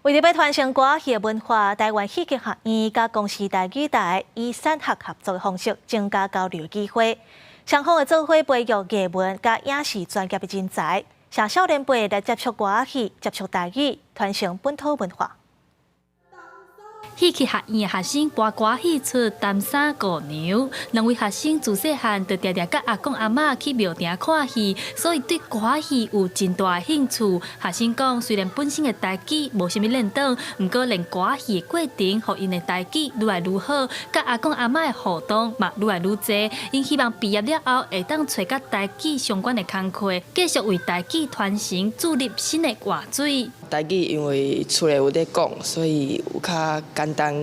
為著欲傳承歌仔戲文化，台灣戲劇學院佮公視台語台以產學合作的方式，增加交流機會。雙方會做伙培育藝文佮影視專業的人才，讓少年輩來接觸歌仔戲、接觸台語，傳承本土文化。戲劇學院的學生搬歌仔戲出《擔衫姑娘》，兩位學生自細漢就定定佮阿公阿嬤去廟埕看戲，所以對歌仔戲有真大的興趣。學生講，雖然本身的台語無啥物輪轉，毋過練歌仔戲的過程，予𪜶的台語愈來愈好，佮阿公阿嬤的互動嘛愈來愈濟。𪜶希望畢業了後會當揣佮台語相關的工課，繼續為台語傳承注入新的活水。台語因為厝內有咧講，所以有較簡單，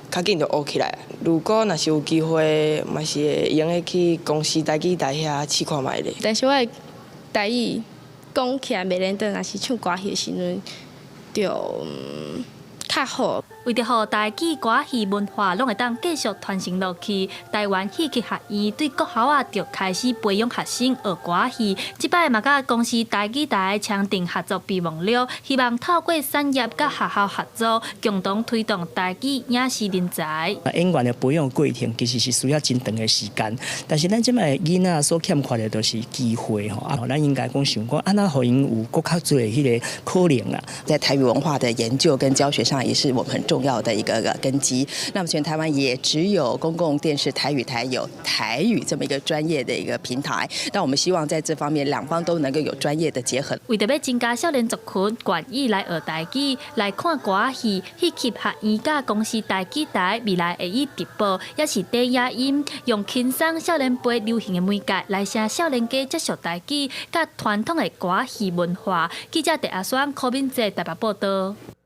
較緊就學起來。如果若是有機會，嘛是會用得去公視台語台遐試看覓咧。但是我的台語講起來袂輪轉，若是唱歌戲的時陣，就較好。為著予台語歌戲文化攏會當繼續傳承落去，台灣戲劇學院對國校仔就開始培養學生學歌戲。這擺嘛佮公視台語台簽訂合作備忘錄，希望透過產業佮學校合作，共同推動台語影視人才。演員的培養過程其實是需要真長的時間，但是咱這擺囡仔所欠缺的就是機會吼。啊，咱應該講想講，按怎予𪜶有閣較濟彼个可能啊？在台語文化的研究跟教學上，也是我們很重要的一個根基。那麼全台灣也只有公共電視台語台有台語這麼一個專業的一個平台。那我們希望在這方面兩方都能夠有專業的結合。為著欲增加少年族群願意來學台語、來看歌仔戲，戲劇學院佮公視台語台未來會以直播，抑是短影音，用輕鬆少年輩流行的媒介來讓少年家接受台語佮傳統的歌仔戲文化。記者鄭阿雙、柯敏哲台北報道。